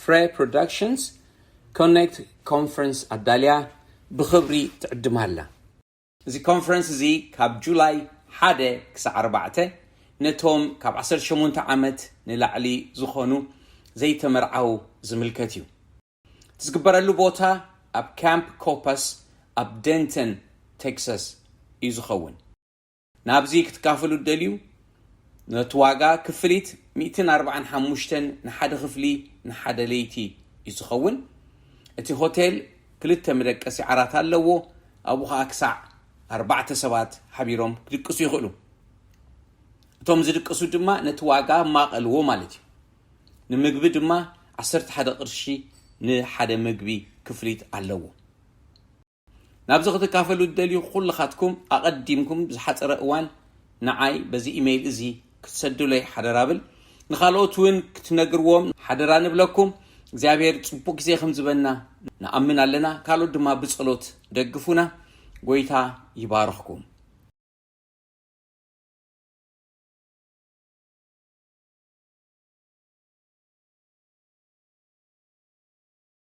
Frey Productions Connect Conference ኣዳልያ ብኽብሪ ትዕድም ኣላ። እዚ ኮንፈረንስ እዚ ካብ ጁላይ ሓደ ክሳዕ ኣርባዕተ ነቶም ካብ ዓሰርተ ሸሞንተ ዓመት ንላዕሊ ዝኾኑ ዘይተመርዓዉ ዝምልከት እዩ። እቲ ዝግበረሉ ቦታ ኣብ ካምፕ ኮፐስ ኣብ ደንተን ቴክሳስ እዩ ዝኸውን። ናብዚ ክትካፈሉ ትደልዩ ነቲ ዋጋ ክፍሊት ሚእትን ኣርባዓን ሓሙሽተን ንሓደ ክፍሊ ንሓደ ለይቲ እዩ ዝኸውን። እቲ ሆቴል ክልተ መደቀሲ ዓራት ኣለዎ። ኣብኡ ኸዓ ክሳዕ ኣርባዕተ ሰባት ሓቢሮም ክድቅሱ ይኽእሉ። እቶም ዝድቅሱ ድማ ነቲ ዋጋ ማቐልዎ ማለት እዩ። ንምግቢ ድማ ዓሰርተ ሓደ ቅርሺ ንሓደ ምግቢ ክፍሊት ኣለዎ። ናብዚ ክትካፈሉ ትደልዩ ኩልኻትኩም ኣቐዲምኩም ዝሓፀረ እዋን ንዓይ በዚ ኢሜይል እዚ ክትሰዱለይ ሓደራ ብል። ንኻልኦት እውን ክትነግርዎም ሓደራ ንብለኩም። እግዚኣብሔር ፅቡቅ ግዜ ከም ዝበና ንኣምን ኣለና። ካልኦት ድማ ብጸሎት ደግፉና። ጎይታ ይባርኽኩም።